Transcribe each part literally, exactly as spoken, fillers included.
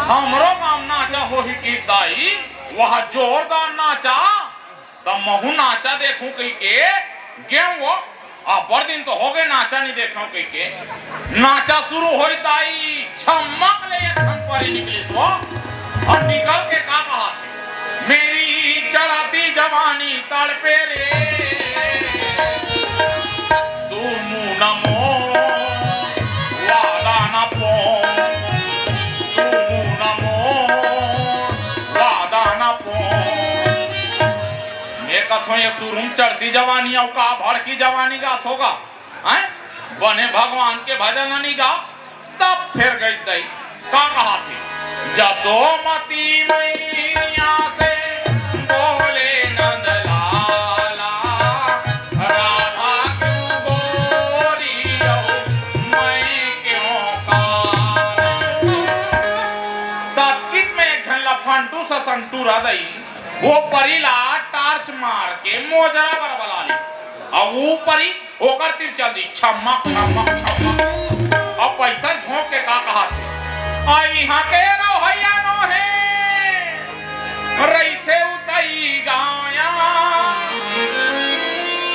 हमरो गांव नाचा होही कि दाई, वह जोरदार नाचा, त महू नाचा देखूं कहिके गेंव वो। अब्बड़ दिन तो होगे नाचा नी देखंव कहिके। नाचा शुरू होई दाई, छमक ले एक ठन परी निकलिस वो। अउ निकल के का कहत हे, मेरी चढ़ती जवानी तड़पे रे, तू मुंह न मोड़, वादा न पोड़, तू मुंह न मोड़, वादा न पोड़। मैं कथों ये शुरू म चढ़ती जवानी अउ का भड़की जवानी गात होगा, हैं? बने भगवान के भजन नी गा, तब फेर गई दई। का कहत हे? जसोमती मैया से बोले नंद लाला, राधा क्यों गोरी अउ मैं क्यों काला। तब कित में एक झन ला फंटू ससन टूरा दई, वो परी ला टार्च मार के मोजरा बर बला ली। अउ वो परी ओकर तीर चल दी, छमक, छमक, छमक। अब पैसा झोंक के का कहत हे? आ इहाँ के रहोइया नो हे, रहिथे उतई गाँव या।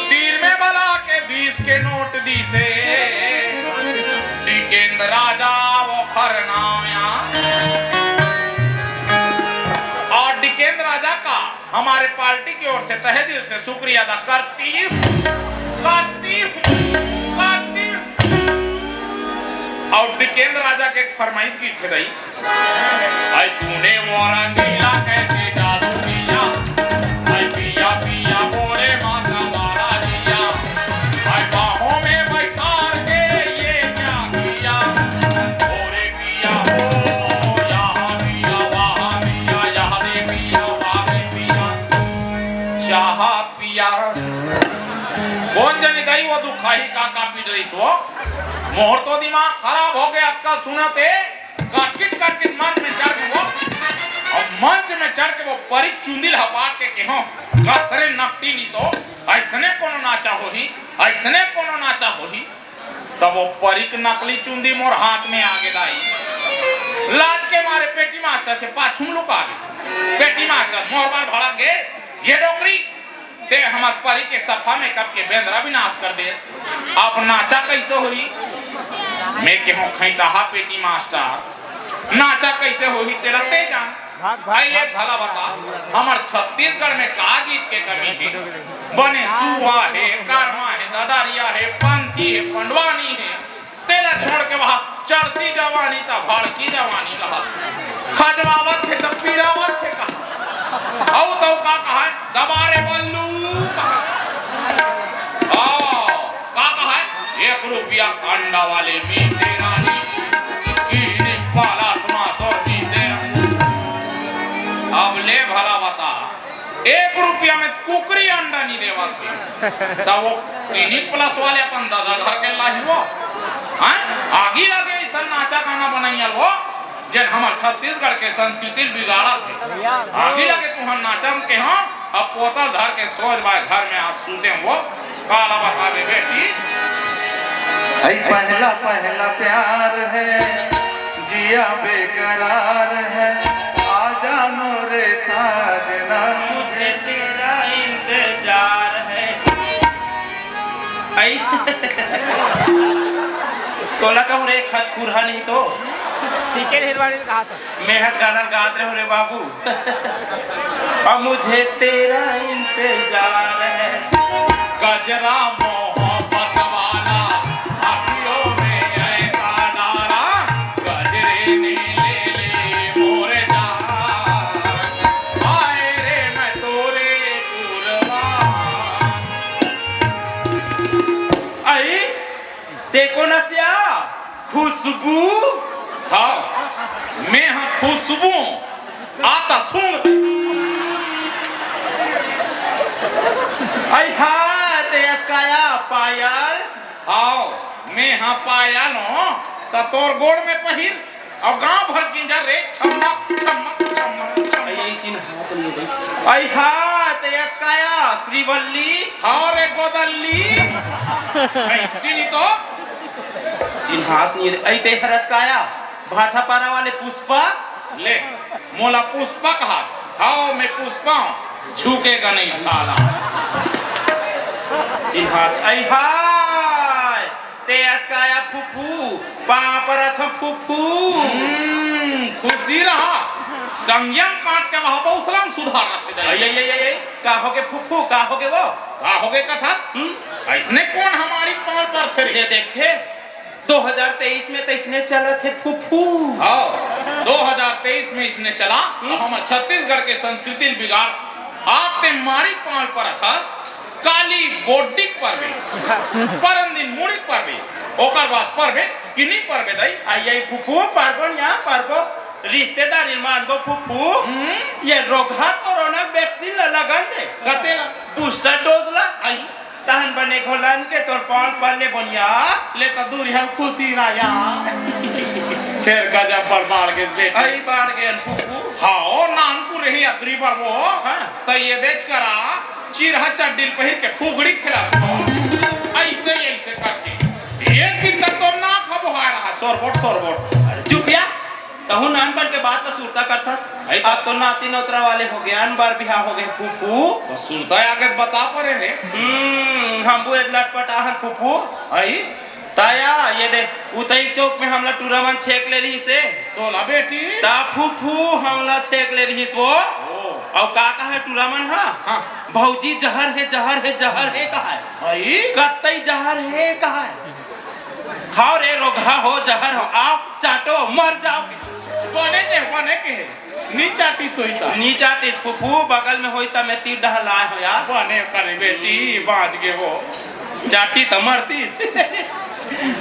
तीर में बला के बीस के नोट दीसे, टिकेंद्र राजा ओखर नाव या। अउ टिकेंद्र राजा का हमारे पार्टी की ओर से तहे दिल से शुक्रिया अदा करती हूँ, करती हूँ, करती हूँ। अउ टिकेंद्र राजा के एक फरमाइश की छे दई, आई तूने वो रंगीला कैसे जादू किया, आई पिया पिया बोले माता वाला जिया, आई बाहों में बैठा के ये क्या किया, बोले पिया हो, यहाँ पिया, वहाँ पिया, यहाँ दे पिया, वहाँ दे पिया, चाहा पिया। कोन जनी दई वो दुखाही का का पी डरिस वो? मोर तो दिमाग खराब होगे अतका सुनत हे। कटकिट कटकिट मंच में चढ़ के वो, अउ मंच में चढ़ के वो परी चुंदी ल हपाट के केहों, कस रे नकटी नी तो, अइसने कोनो नाचा होही, अइसने कोनो नाचा होही। तब वो परी के नकली चुंदी मोर हाथ में आगे दाई। लाज के मारे पेटी मास्टर के पाछू में लुका गे। पेटी मास्टर मोर बर भड़क गे, ये डोकरी, ते हमर परी के सफा मेकअप के बेंदरा विनाश कर दे। अब नाचा कैसे होही? मैं केहों खैटाहा पेटी मास्टर, नाचा कैसे होही तेला ते जान। भाग, भाग, आई ले भाग, भला बता, हमर छत्तीसगढ़ में का गीत के कमी हे? बने सुआ हे, कारमा हे, ददरिया हे, पंथी हे, पंडवानी हे, तेला छोड़ के वहाँ चढ़ती जवानी त भड़की जवानी कहत। खजवावत हे त पिरावत हे का। अउ तउ का कहय? दबा रे बल्लू कहय। हाँ, का कहय? एक रुपया अंडा वाले मीसे रानी, की निम्पाला सुना तोर मीसे रानी। अब ले भला बता, एक रुपया में कुकरी अंडा नी देवत हे, त वो क्लिनिक प्लस वाले अपन ददा घर के लाही वो, हैं? आगी लगे अइसन नाचा गाना बनइया वो, जेन हमर छत्तीसगढ़ के संस्कृति ल बिगाड़त हे। आगी लगे तुहर नाचा म केहों, अब पोता धर के सोज बाय घर में आप सूते वो, काला बताबे बेटी। ऐ पहला पहला प्यार है, जिया बेकरार है, आ जानो रे साजना। मुझे तेरा इंतजार है। आई। तोला कहूँ रे, खतखुरहा नहीं तो। ठीक है, ढेर बार कहा था। मैं हर गाना गात रहे रे बाबू। अब मुझे तेरा इंतजार है। गजरा मोहब्बत वाला, अखियों में ऐसा डाला, गजरे ने ले ली मोरे जान। हाय रे मैं तोरे कुर्बान। आई, ते कोन अस या? खुशबू? हाँ, मैं हाँ खुशबू। आता सुन। आई हाँ, ते अस का या पायल? हाँ, मैं हाँ पायल हों, त तोर गोड़ में पहिर। अउ गांव भर किंजर रे, छम्मक, छम्मक, छम्मक, छम्मक। आई चिन्हात नहीं भाई। आई हाँ, ते अस का या, श्रीवल्ली? हाँ रे, गोदल्ली। ऐसी नहीं तो। चिन्हात नहीं रे। आई ते हर अस का या, भाटापारा वाले पुष्पा? ले, मोला पुष्पा कहा। हाव, मैं पुष्पा हूँ, झुकेगा नहीं साला। चिन्हात, अई हाय, ते अतकाया फुफू, पाँव परत हँव फुफू। हम्म, खुशी रहा। टंगिया काट के वहाँ बउसला म सुधार रखे दे। अई, अई, अई, अई, का होगे फुफू, का होगे वो? का होगे कथा? हम्म? अइसने कोन हमारी पाँव परथे रे? ये देखे, दो हज़ार तेईस में त अइसने चलत हे फुफू। हाँ, दो हज़ार तेईस में अइसने चला। हम्म। अब हमर छत्तीसगढ़ के संस्कृति ल बिगाड़। आज ते मारी पाँव परत हस, काली बोड्डी परबे, परन दिन मुड़ी परबे, ओकर बाद परबे कि नी परबे दई? अई, अई फुफू, परबो ना परबो, रिश्तेदारी मानबो फुफू। हम्म। ये रोगहा कोरोना वैक्सीन ला लगन दे। कते ला? बूस्टर डोज ला। अई। तहन बने घोलन के तोर पाँव पर ले बनिया। ले त दूरिहा म खुशी रहा। फेर गजब बड़ बाढ़ गे बेटी। अई बाढ़ गे फुफू। हाँ, ओ नानकुन रही अतरी बड़ वो। हाँ। त ये देच करा, चिरहा चड्डी ल पहिर के फुगड़ी खेला सो। अइसे, अइसे करके। एक दिन तक तो नाक ह बोहाय रहा, सोरबोट, सोरबोट। अरे चुप या। तहूँ नानपन के बात ल सुरता करथस। अई त अब तो नाती नोतरा वाले होगे, अन बार बिहाव होगे फुफू। त सुरता आगे त बता परे रे। हम्म, हम वो एक लटपट आहन फुफू। अई? ताया, ये दे, उतई चौक में हमला टूरा मन छेक ले रहिस हे। तोला बेटी? त फुफू हमला छेक ले रहिस वो। ओ। अउ का कहा टूरा मन हा? हाँ। भौजी जहर हे, जहर हे, जहर हे कहा हे। अई? कत्तई जहर हे कहा हे। हाव रे रोगहा हो, जहर हो, आओ, चाटो, मर जाओ। बने के, बने के। नी चाटिस होही त। नी चाटिस, फुफू, बगल में होही त मैं तीर डहर लाय हों यार। बने करे बेटी, बाँच गे वो। चाटी त मरतिस।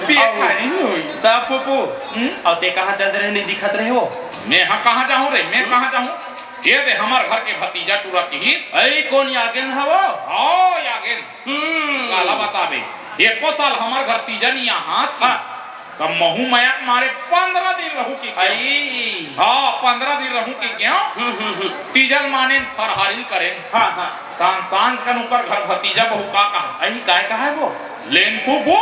पिए अउ खाई होही। त फुफू, हम्म? अउ ते कहाँ चल दे रहे, नी दिखत रहे वो? मैं हा कहाँ जाहूँ रे, मैं कहाँ जाहूँ? ये दे हमर घर के भतीजा टूरा किहिस। अई, कोन यागेन हवो? हाँ, यागेन। हम्म। काला बताबे, एको साल हमर घर तीजा नी आहस कि हाँ। त महूँ मया के मारे पंद्रह दिन रहूँ कि गेंव। अई। हाँ, पंद्रह दिन रहूँ कि गेंव। हम्म, हम्म, हम्म। तीजा ल मानेन, फरहारी ल करेन। हाँ, हाँ। तहन सांझ कन ओकर घर भतीजा बहू का कहा? अई, काय कहा हे वो? लेन फुफू,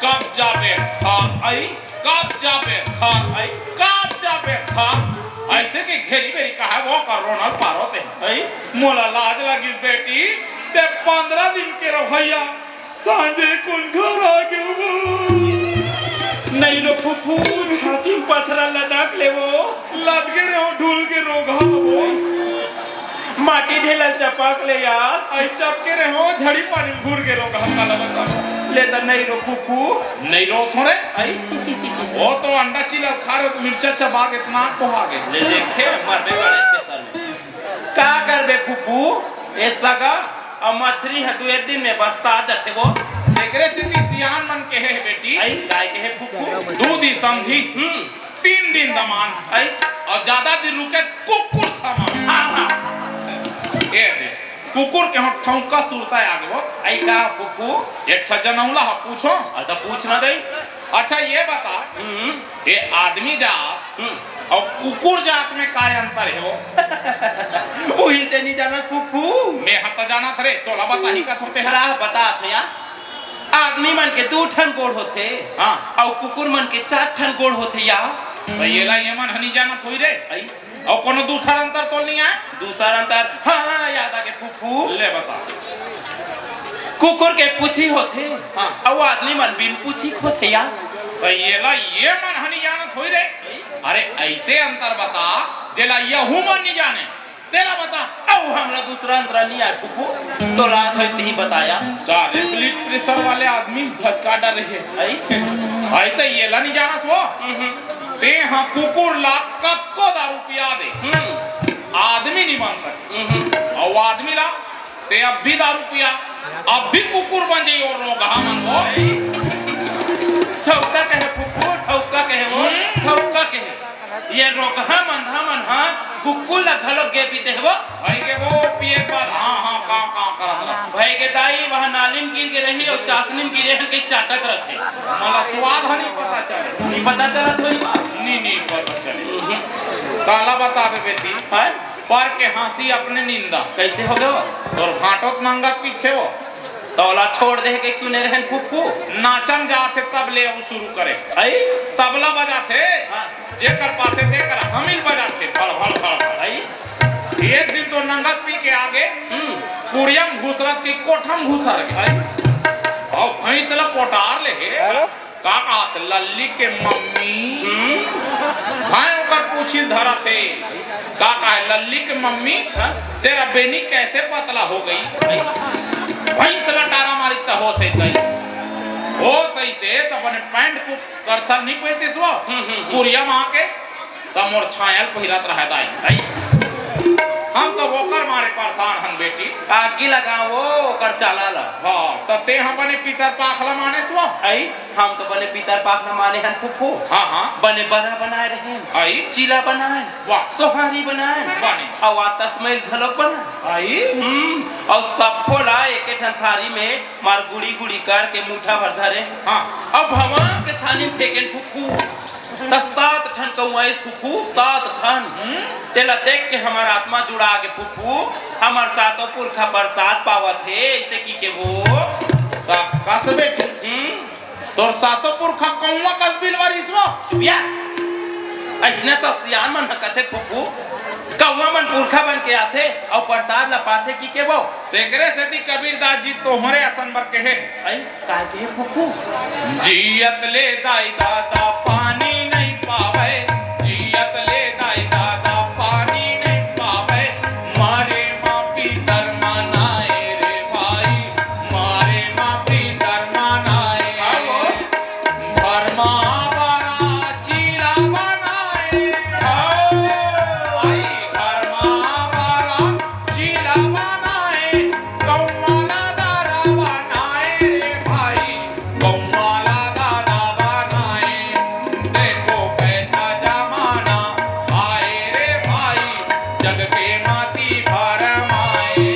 कब जाबे घर? अई। कब जाबे घर? अई। कब जाबे घर? अइसे के घेरी बेरी कहा हे वो कर रोनल पारो ते। अई। मोला लाज लगिस बेटी, ते पंद्रह दिन के रहइया सांझे कुन घर आ गे वो। नहीं लो फुफू, छाती म पथरा लदक ले वो। लद गे रहो ढूल के रोगहा वो। माटी ढेला चपक ले यार। अई चपके रहो, झड़ी पानी म घुर गे रहो, कहा काला बता। ले त नहीं रो फुफू। नहीं रो थोड़े। अई। वो तो अंडा चिला खा रहे, मिर्चा चबा के इतना को आ गए। ले देखे, मरबे वाले के सर में। का करबे फुफू? ए सगा, अब मछरी है दो एक दिन में बस्ता जाथे वो। एकरे सेती सियान मन के हे बेटी। अई, काय के हे फुफू? दू दी समधी। हम्म। तीन दिन दमान। अई। अउ जादा दिन रुके कुकुर समान। हाँ, हाँ। ए दे, कुकुर के हम ठौका सुरता आ गो। अई का फुफू? एक ठा जनौला ह पूछो। अ, त पूछ ना दई। अच्छा, ये बता, हम्म। ये आदमी जात हम्म। अउ कुकुर जात में का अंतर हे वो? उही ते नी जानत फुफू। मैं ह त जानत रे, तोला बताही का थोते हरा। बता थो या। आदमी मन के दू ठन गोड़ होथे, हाँ। अउ कुकुर मन के चार ठन गोड़ होथे या। त येला ये मन ह नी जानत होई रे। अई। अउ कोनो दूसर अंतर तोल नी आय? दूसर अंतर, हाँ, हाँ, याद आ गे फुफू। ले बता। कुकुर के पूछी होथे, हाँ। अउ आदमी मन बिन पूछी के होथे या। त येला ये मन ह नी जानत होई रे। अरे अइसे अंतर बता, जेला यहू मन नी जाने। तेला बता। अउ हमला दूसरा अंतरा नी आय फुफू, तोला आत होय तिही बताया। जा रे, blood pressure वाले आदमी झचका डरे हे। अई? अई त येला नी जानस वो? हम्म। ते हा कुकुर ला कतको दारू पिया दे, हम्म। आदमी नी बन सके। हम्म। अउ आदमी ला ते अब भी दारू पिया, अब भी कुकुर बन जाई वो रोगहा मन वो। ठौका कहे फुफू, ठौका कहे वो, हम्म। ठौका कहे। ये रोगहा मंदहा मन हा कुकुर ला घलो गे पीते हे वो। भई गे वो पिए के बाद हाँ, हाँ, काँव, काँव करत रथे। भई गे दाई, वहाँ नाली म गिर गे रही अउ चासनी म गिरे हन कही चाटत रथे। मोला स्वाद ह नी पता चले। नी पता चलत होही बा? नी, नी पता चले। हम्म। काला बताबे बेटी, हाँ? पर के हाँसी अपने निंदा। कइसे होगे वो? तोर भाँटो त नंगा पीथे वो। त ओला छोड़ दे हे कहिके सुने रहेन फुफू। नाचा म जात हे तब ले अउ शुरू करे। अई? तबला बजात हे। हाँ। जेकर पाथे तेकर हमिल बजाथे, भड़, भड़, भड़, भड़। आई? एक दिन तो नंगत पी के आगे, हम्म। कुरिया म घुसरत कि कोठा म घुसर गे। आई? अउ भैंस ल पोटार ले हे। अरे? का कहत लल्ली के मम्मी? हम्म। भाई ओकर पूछी धरत हे। का कहे लल्ली के मम्मी? हाँ? तेरा बेनी कैसे पतला हो गई? भैंस ल टारा मारी त होस हे तई। होस हे से त अपने पैंट को करथल नहीं पहिरतिस वो? हम्म, हम्म, हम्म। कुरिया म आके त मोर छायल पहिरत रहे दाई। आई। हम तो ओकर मारे परेशान हन बेटी। आगी लगाओ ओकर चाला ला। हाँ, त तें ह बने पितर पाख ला मानेस वो? आई, हम तो बने पितर पाख ला माने हन फुफू। हाँ, हाँ। बने बरा बनाए रहेन। आई। चीला बनाएन। वाह। सोहारी बनाएन। बने। अउ आतसमैल घलोक बनाएन। आई। हम्म, अउ सब्बो ला एके ठन थारी में मार गुड़ी गुड़ी करके मुठा भर धरे। हाँ। अउ भवां के छानी म फेंकेन फुफू। त सात ठन कौआ आइस फुफू, सात ठन। हम्म। तेला देख के हमर आत्मा जुड़ा गे फुफू, हमर सातों पुरखा परसाद पावत हे, अइसे कहिके वो। त कस बेटी, हम्म। तोर सातों पुरखा कौआ कस बिलवारिस वो? चुपिया। अइसने सब सियान मन ह कथे फुफू, कौआ मन पुरखा बन के आथे अउ परसाद ला पाथे कहिके वो। तेकरे सेती कबीरदास जी तोहरे असन बर कहे। आई, काय कहे फुफू? जियत ले दाई दादा पानी नहीं पावे, जियत ले दाई दादा पानी नहीं पावे, मारे माँ पितर मनाए रे भाई, मारे माँ पितर मनाए। हाँ वो। घर मा बरा चीला बनाए। हाँ। आई घर मा बरा चीला बनाए, कौआ ला दादा बनाए रे भाई, कौआ ला दादा बनाए। देखो कैसा जमाना आए रे भाई, जग के माती भरमाए।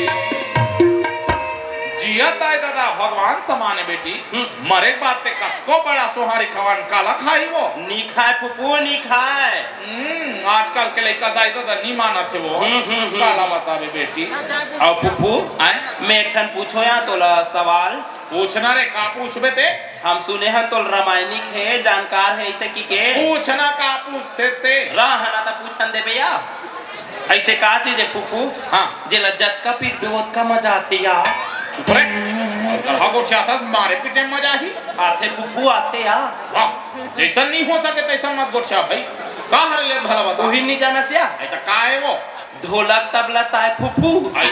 जियत दाई दादा भगवान समाने बेटी। हम्म। मरे के बाद ते कतको बड़ा सोहारी खवान काला खाही वो? नी खाय फुफू, नी खाय। हम्म, आजकल के लइका दाई ददा नी मानत हे वो। हम्म, हम्म, हम्म। काला बताबे बेटी। अउ फुफू, आय? मैं एक ठन पूछों या तोला सवाल। पूछना रे, का पूछबे ते? हम सुने हन तोला रामायणी के जानकार हे, अइसे कहिके। पूछना, का पूछते ते? रह ना त पूछन देबे या। अइसे का चीज हे फुफू? हाँ। जेला जतका पीटबे ओतका मजा आथे या। चुप रे। अउ गरहा गोठियाथस, मारे पीटे म मजा आही। आथे फुफू, आथे या। वाह, जइसन नहीं हो सके तइसन मत गोठिया भाई। का हरे ले भला बता। उही नहीं जानस या। अइ त का हे वो? ढोलक तबला ताय फुफू। आई,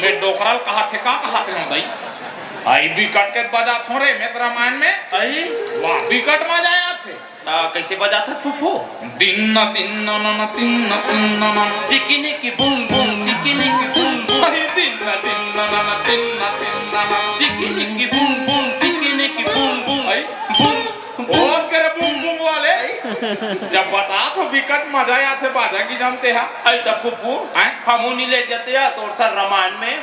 मैं डोकरा ल कहाथे का कहाथे हूँ दाई। आई बिकट के बजाथों रे मैं त रामायण में। आई। वाह, बिकट मजा आथे। त कइसे बजाथस फुफू? दिन न दिन न न न, दिन न दिन न न। चिकिनी की बूम बूम, चिकिनी की बूम बूम। अरे दिन न दिन न न न, दिन न दिन न न। चिकिनी की बूम बूम, चिकिनी की बूम बूम। आई। Boom, boom. बहुत करे बूम बूम वाले। आई। जब बता तो बिकट मजा आथे बाजा की जानते हा। आई त फुफू, हैं? हमू नी ले जाते या तोर सन रामायण में।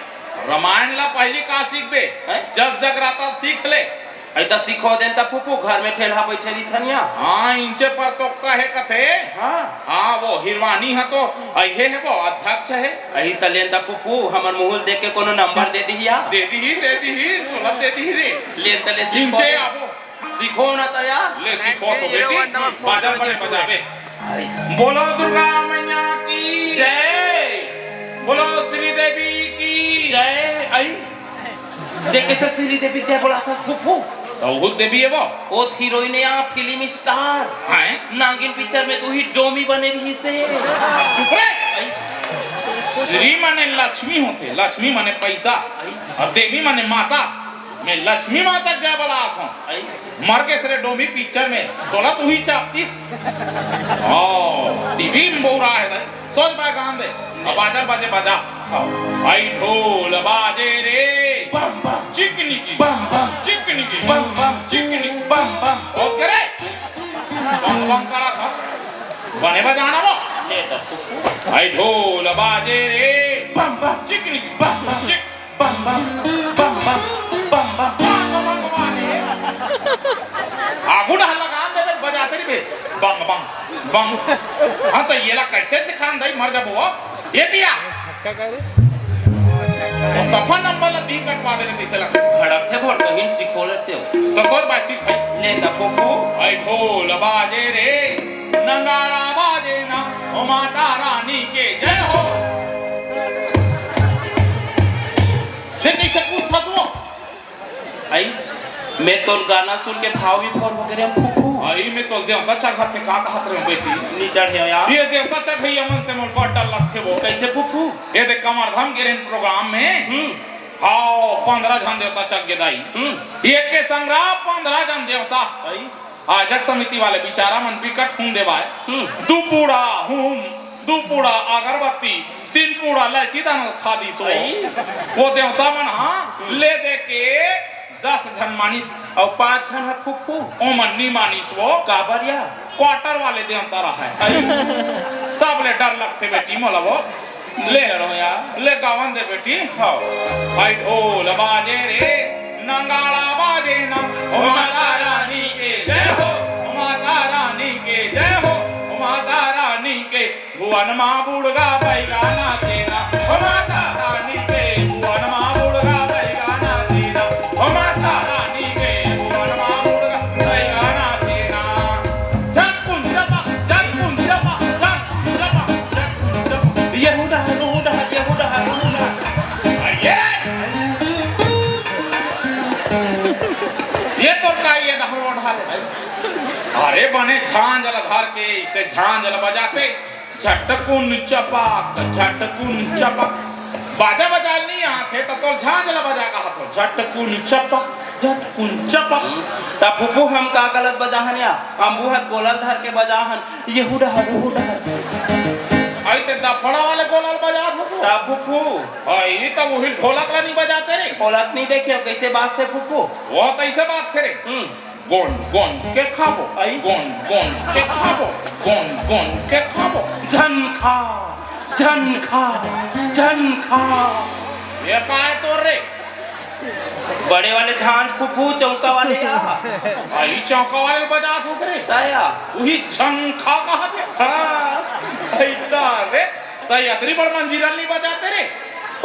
रामायण ला पहिली का सीखबे? हैं? जस जगराता सीख ले। अई त सिखो देन त फूफू, घर में ठेलहा बइठे रहिथन या। हाँ, इंचे पर तोकता हे कथे। हाँ। हाँ, वो हिरवानी ह तो अइहे हे, वो अध्यक्ष हे। अई त लेन त फूफू, हमर मुहूँ ल देख के कोनो नंबर दे दिही या। दे दिही, दे दिही, तुरंत दे दिही रे। लेन त ले सिखो इंचे दे। आबो। सिखो ना त या। ले सिखो तो बेटी, बाजा बने बजाबे। बोलो दुर्गा मैया की जय। बोलो श्री देवी की जय। अई, देख कइसे श्री देवी जय बोलाथस फूफू। त उहू देवी हे वो। ओ हीरोइन या फिल्म स्टार। हैं? नागिन पिक्चर में तो उही डोमी बने रहिसे। चुप रे। श्री माने लक्ष्मी होथे, लक्ष्मी माने पइसा, अउ देवी माने माता। मैं लक्ष्मी माता के जय बोलाथों। अई। मर गेस रे डोमी पिक्चर में, तोला तो उही चापतिस। ओ, टीवी में बउरा हे दाई। सोज बाय गान दे। अब बाजा बाजे बाजा। हाँ। अई ढोल बाजे रे। बम बम। चिकनी की। बम बम। चिकनी की। बम बम। चिकनी। बम बम। OK रे। बम बम करा था। बने बजाना वो। ले तो। अई ढोल बाजे रे। बम बम। चिकनी की। बम बम। चिक बम बम, बम बम, बम बम। आगू डहर लगान देबे, बजाते रहिबे। बम बम, बम। हाँ, त येला कइसे सिखान दई, मर जाबो वो। ये दिया। वो सफा नंबर ला तीन कटवा देले, तइसे लगा। भड़कथे भोर कहीं सिखो लेते हो। त सोज बाय सीख भाई। ले त फूफू। अई ढोल बाजे रे। नगाड़ा बाजे ना, ओ माता रानी के जय हो। फिर नहीं सकूं फंसुओ। आई, मैं तोर गाना सुन के भाव विभोर हो गे रे फूफू। आई, मैं तोर देवता चघत हे, का कहत रहे बेटी? नी चढ़े यार। ये देवता चघइया मन से मोर बड़ डर लगथे वो। कैसे फूफू? ये देख, कमरधाम गे रहेन प्रोग्राम में। हम्म। हाव, पंद्रह झन देवता चघ गे दाई। हम्म। एक के संग पंद्रह झन देवता। आई। आयोजक समिति वाले बिचारा मन बिकट हूम देवाय। हम्म। दू पूड़ा हूम, दू पूड़ा अगरबत्ती, तीन पूड़ा लैची दाना खा दिस वो। अई। वो देवता मन, हाँ, हम्म। ले दे के दस झन मानिस। अउ पांच झन ह फुफू। ओमन नी मानिस वो। काबर या? क्वार्टर वाले देवता रहय। अई। तब ले डर लगथे बेटी मोला वो। ले, चलो यार। ले गावन दे बेटी। हाँ। भाई ढोल बाजे रे, नगाड़ा बाजे ना, ओ माता रानी के जय हो, ओ माता रानी के जय हो, ओ माता रानी के भुवन मा बुड़गा बैगा नाचे ना, ओ माता रानी के भुवन मा बुड़गा बैगा नाचे ना, ओ माता रानी के भुवन मा बुड़गा बैगा नाचे ना। झटकुन चपा, झटकुन चपा, झटकुन चपा, झटकुन चपा। ये हुडा, वो हुडा, ये हुडा, वो हुडा। ये, ये तो का ये डहरो डहर। अरे बने झांझ ल धर के, इसे झांझ ल बजाते, झटकुन चपक, झटकुन चपक। बाजा बजाल नहीं आथे, त तोर झांझ ल बजा कहत हो। झटकुन चपक, झटकुन चपक। त फुफू हम का गलत बजाहन या? हम बुहत गोलल धर के बजाहन, ये हुडा, वो हुडा। आई ते दफड़ा वाले गोलल बजात हस। त फुफू। आई त वही ढोलक ला नहीं बजाते रे। ढोलक नहीं देखे, कैसे बाजथे फुफू? वो तो ऐसे बाजथे रे। हम्म। गोंद, गोंद के खाबो, आई। गोंद, गोंद के खाबो, गोंद, गोंद के खाबो। झन खा, झन खा, झन खा। ये का है तोर रे? बड़े वाले झांझ फुफू, चौका वाले या। आई चौका वाले बजात हस रे। ताया। वही झन खा कहा थे। हाँ। आई ता रे, ताई अतरी बड़ मंजीरा नहीं बजाते रे।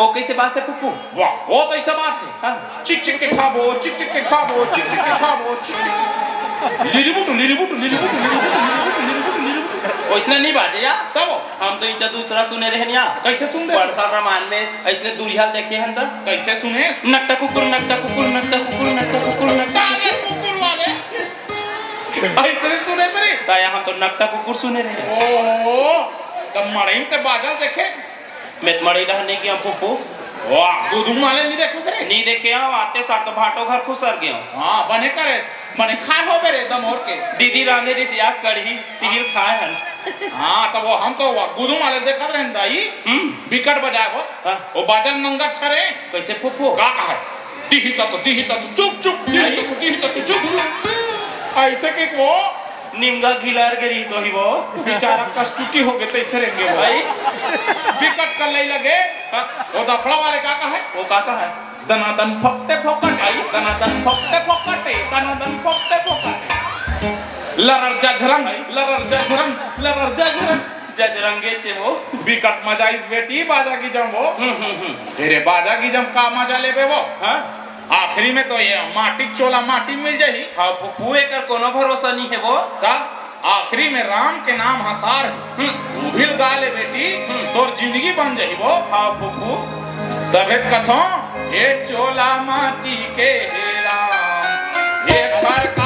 ओ कैसे बात है फुफू? वाह, वो तो ऐसा बात है। हाँ। चिक चिक के खाबो, चिक चिक के खाबो, चिक चिक के खाबो, चिक चिक के। लिरिबुटु, लिरिबुटु, लिरिबुटु, लिरिबुटु, लिरिबुटु, लिरिबुटु, लिरिबुटु। वैसने नहीं बाजे या? तब? हम तो इनका दूसरा सुने रहन या। कैसे सुन दे? बरसा रामायण में ऐसने दूरिहाल देखे हन त। कैसे सुने? नकटा कुकुर, नकटा कुकुर, नकटा कुकुर, नकटा कुकुर, नकटा काले कुकुर। कुकुर वाले। ऐसने सुने रे? ताया हम तो नकटा कुकुर सुने रहे। ओहो, तब मड़ई में ते बाजल देखे? मैं त मड़ई डहर नहीं गया फुफू। वाह, गुदुम वाले नहीं देखे रे? नहीं देखे हूँ, आते साथ तो भाटो घर खुसर गया हूँ। हाँ, बने करे, बने खाए हो बेरे दम और के। दीदी रांधे रिस या कढ़ी, तिहिल खाए हन। हाँ, तो वो हम तो वो गुदुम वाले देखत रहे दाई। हम्म। बिकट बजाए वो। हाँ। वो बाजल नंगा छरे। कैसे फुफू? का कहा? दिही तत, दिही तत, चुप, चुप, दिही तत, दिही तत, चुप। ऐसे के वो निमगा घिलर के रीस होही वो। बेचारा कस्तूती हो गए, तैसे रहेंगे वो। भाई। बिकट कर लई लगे। हाँ। वो दफड़ा वाले का कहा है? वो का कहा है? दनादन फकटे फकटे, आई। दनादन फकटे फकटे, दनादन फकटे फकटे। लरर जझरंग, आई। लरर जझरंग, लरर जझरंग। जजरंगे चे वो। बिकट मजा इस बेटी, बाजा गिजम वो। हम्म, हम्म, हम्म। अरे बाजा गिजम का मजा लेबे वो? हाँ। आखिरी में तो ये माटी चोला माटी मिल जाही। हाँ, फुफू, एकर कोनो भरोसा नहीं है वो। का? आखिरी में राम के नाम हसार है। हम्म। उभिल गा ले बेटी, हम्म। तोर जिंदगी बन जाही वो। हाँ, फुफू। तबे त कथों, ये चोला माटी के हे राम, ये घर का